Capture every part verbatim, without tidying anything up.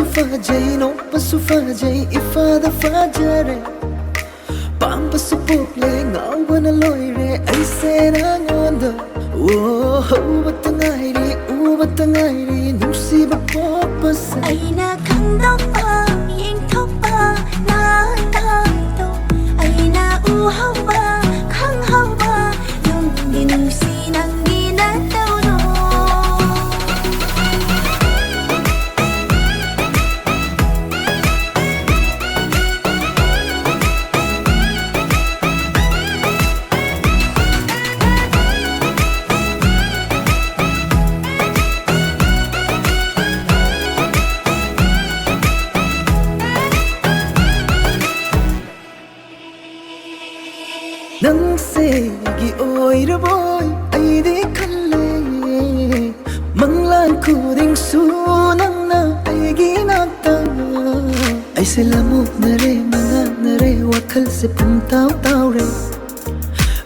ꯐꯖꯩ, ꯅꯣꯛꯄꯁꯨ ꯐꯖꯩ, ꯏꯐꯗ ꯐꯖꯔꯦ꯫ ꯄꯥꯝꯕꯁꯨ ꯄꯣꯛꯂꯦ, ꯉꯥꯎꯕꯅ ꯂꯣꯏꯔꯦ ꯑꯩꯁꯦ ꯅꯉꯣꯟꯗ꯫ ꯑꯣ, ꯍꯧꯕꯇ ꯉꯥꯏꯔꯤ, ꯎꯕꯇ ꯉꯥꯏꯔꯤ, ꯅꯨꯡꯁꯤꯕ ꯄꯣꯛꯄꯁꯦ꯫ ꯑꯩꯅ ꯈꯪꯗꯣꯛꯄ, ꯌꯦꯡꯊꯣꯛꯄ, ꯅꯪ ꯇꯧꯔꯤꯗꯣ꯫ ꯑꯩꯅ ꯎꯍꯧꯕ, ꯈꯪꯍꯧꯕ, ꯅꯨꯡꯒꯤ ꯅꯨꯡꯁꯤ ꯅꯪꯒꯤ ꯅꯇꯧꯗꯣ꯫ ꯅꯪꯁꯦ ꯑꯩꯒꯤ ꯑꯣꯏꯔꯕꯣꯏ ꯑꯩꯗꯤ ꯈꯜꯂꯦ꯫ ꯃꯪꯂꯥꯟ ꯈꯨꯗꯤꯡꯁꯨ ꯅꯪꯅ ꯑꯩꯒꯤ ꯅꯥꯛꯇ꯫ ꯑꯩꯁꯦ ꯂꯃꯨꯛꯅꯔꯦ, ꯃꯉꯥꯅꯔꯦ, ꯋꯥꯈꯜꯁꯦ ꯄꯨꯝꯇꯥꯎ ꯇꯥꯎꯔꯦ꯫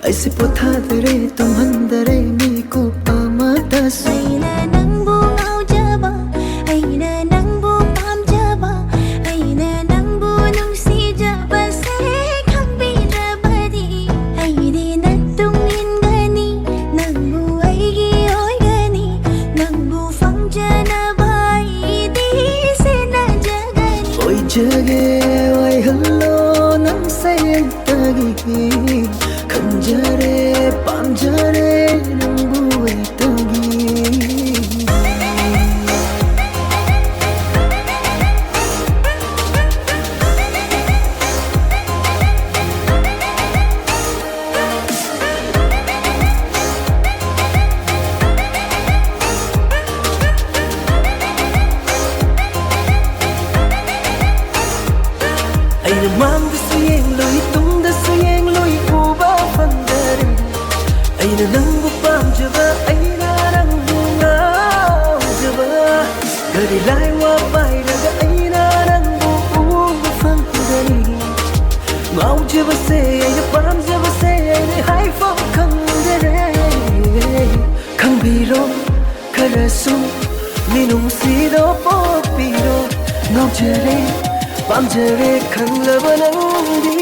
ꯑꯩꯁꯦ ꯄꯣꯊꯥꯗꯔꯦ, ꯇꯨꯝꯍꯟꯗꯔꯦ, ꯃꯤꯀꯨꯞ ꯑꯃꯇꯁꯨ꯫ ꯑꯩꯅ ꯅꯪꯕꯨ ꯉꯥꯎꯖꯕ, ꯑꯩꯅ ꯅꯪꯕꯨ ꯄꯥꯝꯖꯕ, ꯑꯩꯅ ꯅꯪꯕꯨ ꯅꯨꯡꯁꯤꯖꯕꯁꯦ ꯈꯪꯕꯤꯗ꯭ꯔꯕꯗꯤ ꯑꯩꯗꯤ ꯅꯇꯨꯡ ꯏꯟꯒꯅꯤ, ꯅꯪꯕꯨ ꯑꯩꯒꯤ ꯑꯣꯏꯒꯅꯤ, ꯅꯪꯕꯨ ꯐꯪꯖꯅꯕ ꯑꯩꯗꯤ ꯁꯦꯟꯅꯖꯒꯅꯤ꯫ ꯑꯣꯏꯖꯒꯦ, ꯑꯣꯏꯍꯜꯂꯣ ꯅꯪꯁꯦ ꯑꯩꯇꯒꯤ꯫ ꯈꯪꯖꯔꯦ, ꯄꯥꯝꯖꯔꯦ ꯅꯪꯕꯨ ꯑꯩꯇꯒꯤ꯫ ꯑꯩꯅ ꯃꯥꯡꯗꯁꯨ ꯌꯦꯡꯂꯨꯏ, ꯇꯨꯡꯗꯁꯨ ꯌꯦꯡꯂꯨꯏ, ꯎꯕ ꯐꯪꯗꯔꯦ꯫ ꯑꯩꯅ ꯅꯪꯕꯨ ꯄꯥꯝꯖꯕ, ꯑꯩꯅ ꯅꯪꯕꯨ ꯉꯥꯎꯖꯕ꯫ ꯀꯔꯤ ꯂꯥꯏꯋꯥ ꯄꯥꯏꯔꯒ ꯑꯩꯅ ꯅꯪꯕꯨ ꯎꯕ ꯐꯪꯗꯔꯦ? ꯉꯥꯎꯖꯕꯁꯦ, ꯑꯩꯅ ꯄꯥꯝꯖꯕꯁꯦ, ꯑꯩꯅ ꯍꯥꯏꯐꯝ ꯈꯪꯗꯔꯦ꯫ ꯈꯪꯕꯤꯔꯣ ꯈꯔꯁꯨ, ꯃꯤꯅꯨꯡꯁꯤꯗꯣ ꯄꯣꯛꯄꯤꯔꯣ꯫ ꯄꯥꯝꯖꯔꯦ, ꯄꯥꯝꯖꯔꯦ ꯈꯪꯂꯕ ꯅꯪꯗꯤ꯫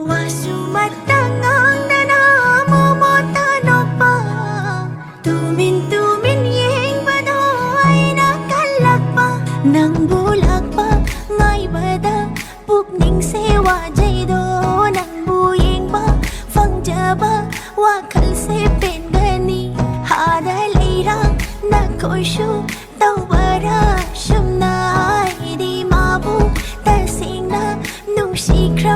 ꯋꯥꯁꯨ ꯃꯇꯥ ꯉꯥꯡꯗꯅ ꯃꯣꯃꯣꯇ ꯅꯣꯛꯄ, ꯇꯨꯃꯤꯟ ꯇꯨꯃꯤꯟ ꯌꯦꯡꯕꯗꯣ ꯑꯩꯅ ꯀꯜꯂꯛꯄ꯫ ꯅꯪꯕꯨ ꯂꯥꯛꯄ ꯉꯥꯏꯕꯗ ꯄꯨꯛꯅꯤꯡꯁꯦ ꯋꯥꯖꯩꯗꯣ꯫ ꯅꯪꯕꯨ ꯌꯦꯡꯕ ꯐꯪꯖꯕ ꯋꯥꯈꯜꯁꯦ ꯄꯦꯟꯒꯅꯤ꯫ ꯑꯥꯗ ꯂꯩꯔꯥꯡ ꯅꯈꯣꯏꯁꯨ ꯇꯧꯕꯔꯥ ꯁꯨꯝꯅ? ꯑꯩꯗꯤ ꯃꯥꯕꯨ ꯇꯁꯦꯡꯅ ꯅꯨꯡꯁꯤꯈ꯭ꯔ